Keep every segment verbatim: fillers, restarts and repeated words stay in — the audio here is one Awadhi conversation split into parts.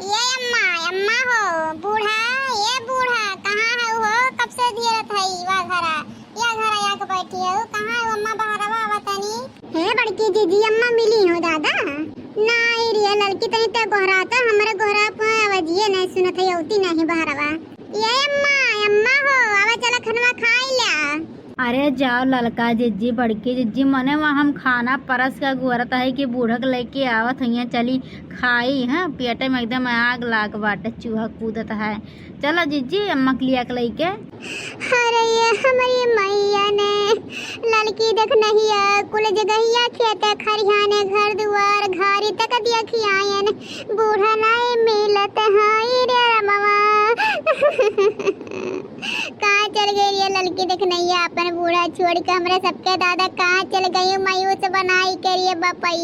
ये अम्मा, अम्मा हो, बूढ़ा, ये बूढ़ा, कहाँ है हो? कब से घेरत है वा घरा? या घरा आके बैठी है, कहाँ है अम्मा? बहरवा आवतनी। हे बड़की जीजी, अम्मा मिली हो दादा? नाहीं रे ललकी, तनी ते गोहराता, हमरे गोहरा पे आवाजिए नाहीं सुनत है, औती नाहीं बहरवा। ये अम्मा, अम्मा हो, आवा चला खनवा खाई ल्या। अरे जाओ ललका जिज्जी, बड़की जिज्जी, मने वहाँ हम खाना परस के गोहरत है कि बूढ़ा के लेके आवत है, चली खाई, हाँ, पेटे में एकदम आग लाग बाटे, चूहा कूदत है। चलो जिज्जी, अम्मा के लिया के लेके। अरे ये हमारी मैया ने ललकी देख नहिया, कुल जगहिया खेते खरिहाने, घर दुआर घारी तक देखियायन, बूढ़ा नाई मिलत हाई रे रमवा। कहाँ चल गई रे ललकी देख नहिया, अपन बूढ़ा छोड़ के हमरे सबके दादा कहाँ चल गई मायूस बनाई के रे बपई।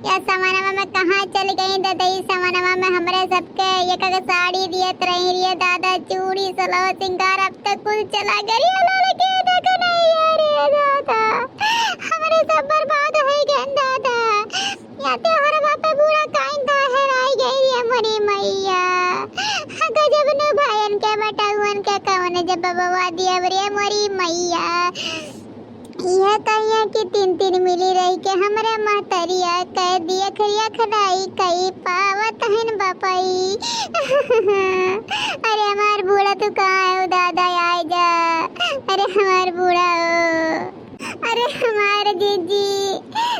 या समनवा में कहाँ चल गई ददई, समनवा में हमरे सबके एक एक साड़ी दियत रही रे दादा, चूड़ी सलवा सिंगार अब तक कुल चला गई रे ललकी देख नहिया रे दादा। हमरे सब बर्बाद हो गए दादा। या त्योहारवा पे बूढ़ा काइन का हेराई गई रे मोरी मैया। गजब नु भाईन के बटउअन के कवन जब बबवा दियब रे मोरी मैया। यह कहिया कि तीन तीन मिली रही के हमरे महतरिया के दियख रियख नाई कई पावत हन बपई। अरे हमार बूढ़ा तू कहाँ है दादा, आए जा। अरे हमार बूढ़ा हो। अरे हमार जीजी,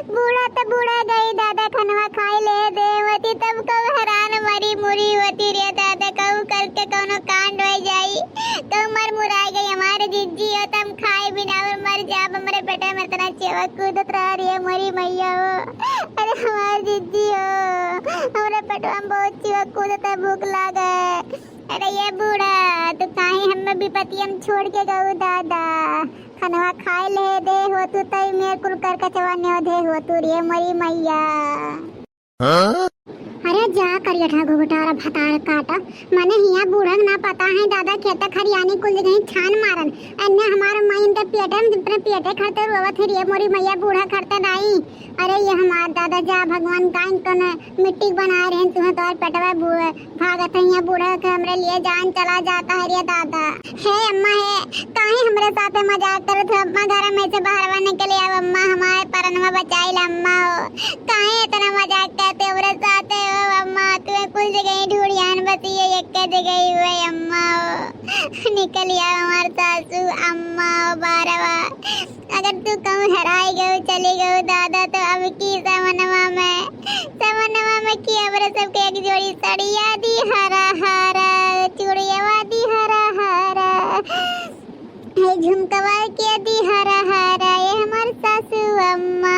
बूढ़ा त बूढ़ा गई दादा, खनवा खाई ले दे होती तब कहू हैरान मरी मुरी होती रे दादा, कहू करके कौनो कांड हो जाई, कहू मर मुराई गई हमार जीजी हो, त हम खाए बिना और मर जाब, हमरे पेटे में इतना चेवा कूदत रहा रे मोरी मैया हो। अरे हमार जीजी हो, हमरे पेटवा में बहुत चेवा कूदत है, भूख लागे। अरे ये बूढ़ा, तू काहे हमें विपतिया में छोड़ के गऊ दादा? खनवा खाए ले दे हो तू, तई मेर कुल कर कचवा न्यो दे हो तू रे मोरी मैया। हाँ? अरे जा करियठा घुघटारा भतार काटा, मने हिया बूढ़ा के ना पता है दादा, खेत खरियानी कुल जगह छान मारन, अन्य हमार माई इनके पेटे में, अपने पेटे खरते रोवत है रे मोरी मैया, बूढ़ा खरते नाई। अरे ये हमार दादा जा भगवान काइन कौन मिट्टी के बनाए रहन, तुहें तोहर पेटवा बु-, भागत है, यहाँ बूढ़ा के हमरे लिए जान चला जाता है रे दादा। हे अम्मा हे, काहे हमरे साथे मजाक करत हो अम्मा? घर में से बाहरवा निकल आओ अम्मा, हमारे परनवा बचाई ला अम्मा हो। काहे इतना मजाक करते हमरे साथे हो अम्मा? तुम्हें कुल जगह ही ढूढ़ियान बसी है, एक जगह ही हुए अम्मा हो। निकल आओ हमारे सासू अम्मा हो बारवा। अगर तू कहूँ हेराई गऊ, चली गऊ दादा, तो अब की समनवा में, समनवा में की हमरे सबके एक जोड़ी सड़िया दी हरा हरा, चूड़ियावा दी हरा हरा, हे झुमकवा के दी हरा हरा, ये हमार सासू अम्मा।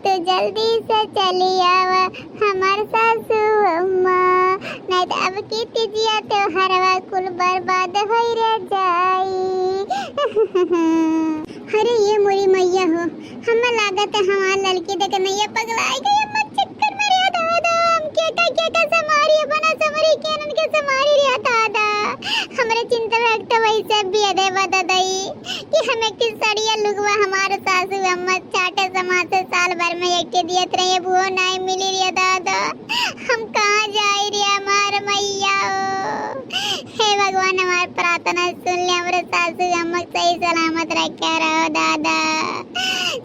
तो जल्दी से चली आवा हमार सासू अम्मा, नहीं तो अब की तीजिया त्योहारवा कुल बर्बाद होई रे जाई। अरे ये मोरी मैया हो, हमें लागत है हमार ललकी देख नहिया पगलाई गई, अम्मा चक्कर में रे दादा, हम के का, के का समारी, अपना समरी के नन के समारी रे दादा। हमरे चिंता रखते वैसे भी अदे बददई कि हमें किस सड़िया लुगवा हमार सासू अम्मा चाटे समाज से साल भर में एक के दियत रही, अब वो नाई मिली रे दादा। हम कहाँ जाई रे हमार मैया हो। हे भगवान, हमार प्रार्थना सुन ले, हमरे सासू अम्मा सही सलामत रखे रहो दादा।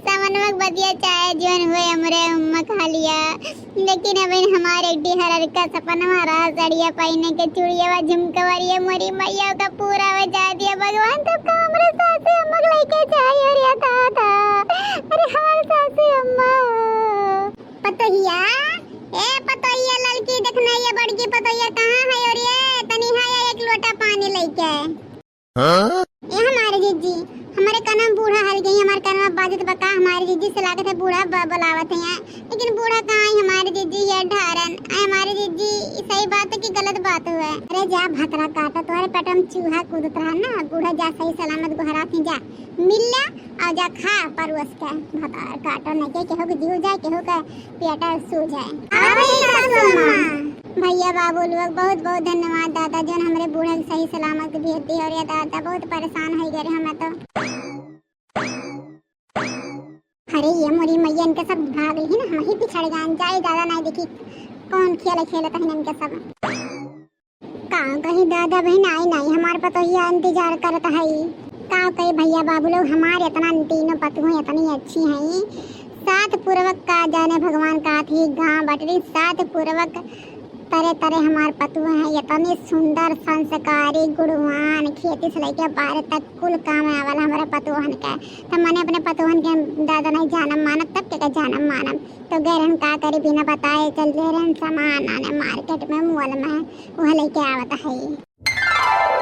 समनवा के बदिया चाहे जोन हुए, हमरे अम्मा खा लिया, लेकिन अब इन हमारे एक डिहर का सपनवा रहा, सड़िया पहिने के, चूड़िया झुमकवा रे मोरी मैया का पूरा हो जाए दिया भगवान। तब का हमरे सासू अम्मा के लेके जाए और या दादा, अरे हमारे सासू अम्मा। पतोहिया, ए पतोहिया ललकी, देखना ये बड़की पतोहिया कहाँ है? और ये तनी है एक लोटा पानी लेके। हाँ? ए हमारे जीजी, हमारे कनवा बूढ़ा हल गई, हमारे कनवा बाजत बका, हमारे जीजी से लागत है बूढ़ा ब-, बुलावत है यहाँ, लेकिन बूढ़ा कहाँ है हमारे जीजी? ये ढारन, ए हमारे जीजी, ई सही बात है कि गलत बात हुआ है? अरे जा भतरा काटा, तुम्हारे पेट में चूहा कूदत रहा ना, बूढ़ा जा सही सलामत गोहरात है, जा मिल ला। आ जा खा परोस के, भतार काटो नहीं के केहू के जीव जाए, केहू के पेटा सूझ जाए। अरे सासू अम्मा। भैया बाबू लोग बहुत बहुत धन्यवाद दादा, जोन हमरे बूढ़ा के सही सलामत भेज दी। और ये दादा बहुत परेशान हो गए हमें तो। अरे ये मोरी मैया, इनके सब भाग ली ना, हम ही पिछड़ गए, जाए ज्यादा नहीं देखी कौन खेल खेलत है इनके सब। का कही दादा बहिन, आई नाई हमार पतोहिया इंतजार करत हई। का कही भैया बाबू लोग, हमार इतना तीनों पतोह इतनी अच्छी हई, सात पूर्वक का जाने भगवान का थी गाँव बटरी, सात पूर्वक तरे तरे हमार पतोह हैं, इतनी सुंदर संस्कारी गुणवान, खेती से लेके बाहर तक कुल काम आए वाला हमारे पतोहन के। तो मैंने अपने पतोहन के दादा नहीं जानम मानब, तब के, के जानम मानब। तो गए रहन का करी, बिना बताए चल दे रहन सामान आने मार्केट में, मॉल में, वह लेके आवत है।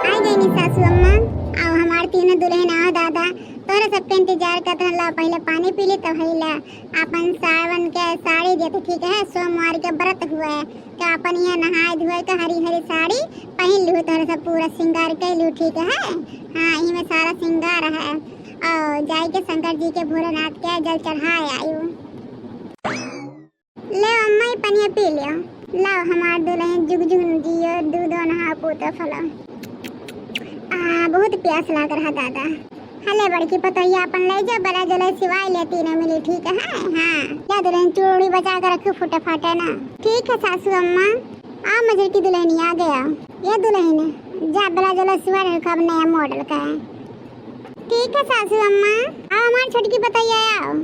आ गई नी सासू अम्मा, आओ हमार तीनों दुल्हन, आओ दादा, तोहरे सबके इंतजार करत रहन। ला पहले पानी पी ली, तब है ला अपन सावन के साड़ी देते, ठीक है, सोमवार के व्रत हुए, तो अपन ये नहाए धोए के हरी हरी साड़ी पहन लू, तोहरे सब पूरा श्रृंगार कर लू, ठीक है। हाँ, यही में सारा श्रृंगार है। और जाए के शंकर जी के, भोलेनाथ के जल चढ़ाए आयु। ले अम्मा, ई पनिया पी लियो। लाओ हमार दुल्हन जुग जुग जियो, दूधो नहा पूतो फलो। आ, बहुत प्यास लाग रहा दादा। हले बड़की पतोहिया, अपन ले जाओ, बड़ा जले सिवाय ले तीनों मिली, ठीक है? हाँ, या दुल्हन चूड़ी बचा के रखू फूटे फाटे ना। ठीक है सासू अम्मा, आ मजर की दुल्हनिया आ गया। ये दुल्हन जा बड़ा जले सिवाय रखू, अब नया मॉडल का है। ठीक है सासू अम्मा, आ हमार छोटकी पतोहिया आओ।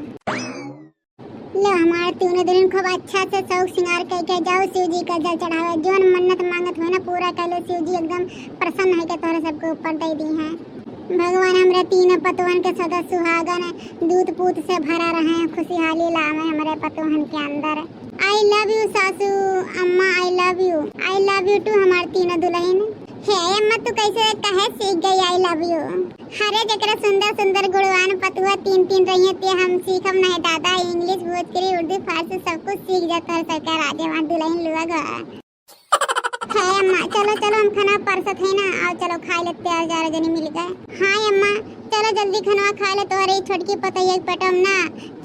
लो हमार तीनों दुल्हन खूब अच्छा से शौक श्रृंगार करके जाओ शिव जी का जल चढ़ावे, जौन मन्नत मांगत हो ना पूरा कर लो, शिव जी एकदम प्रसन्न है के तोहरे सबके ऊपर दे दी हैं। भगवान हमरे तीनों पतोहन के सदा सुहागन दूत पूत से भरा रहे, खुशहाली लावे हमरे पतोहन के अंदर। I love you सासू अम्मा, I love you, I love you too हमार तीनों दुल्हन। हे अम्मा, तू कैसे कहे सीख गई I love you? अरे जेकरा सुंदर सुंदर गुणवान पतोह तीन तीन रही हैं, ते हम सीखम नहीं दादा, English, भोजपुरी, उर्दू, फारसी सब कुछ सीख जाता है सरकार, आज हमार दुल्हन लोग। हे अम्मा, चलो चलो, हम खाना परसत है ना, आओ चलो खाए लेते हैं, चारों जने मिल गए। हाँ अम्मा, चलो जल्दी खाना खा ले, तोहरे ई छोटकी पतोहिया के पेटम ना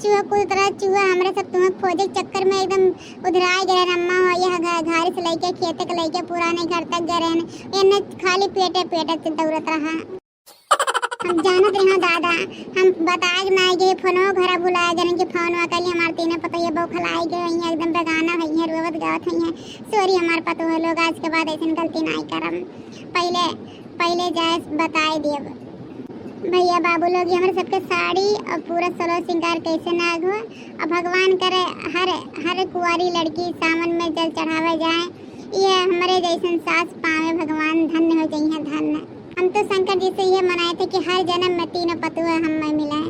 चूहा कूदत रहा, चूहा हमरे सब तुम्हें खोजे के चक्कर में एकदम उधराए गए अम्मा, हो यह घ-, घर से लेके खेते के लेके पुराने घर तक गए रहन, एने खाली पेटे पेटे से दौड़त रहा। हम जानत रहे दादा, हम बताए के ना गए, फोनो घरा भुलाए गए कि फोनवा कइली हमार तीनों पतोहिया बौखलाए गए, यहाँ एकदम बेगाना है, यहाँ रोवत गावत है, यहाँ sorry हमार पतोह लोग, आज के बाद ऐसन गलती ना करम। पहले, पहले जाए बताए दियब। भैया बाबू लोग, ये हमरे सबके साड़ी और पूरा सलो श्रृंगार कैसे ना हो, और भगवान करे हर, हर कुंवारी लड़की सावन में जल चढ़ावे जाए, ये हमरे जैसन सास पावे भगवान, धन्य हो जइहें, धन्य। हम तो शंकर जी से ये मनाए थे कि हर जन्म में तीनों पतोह हमें मिले।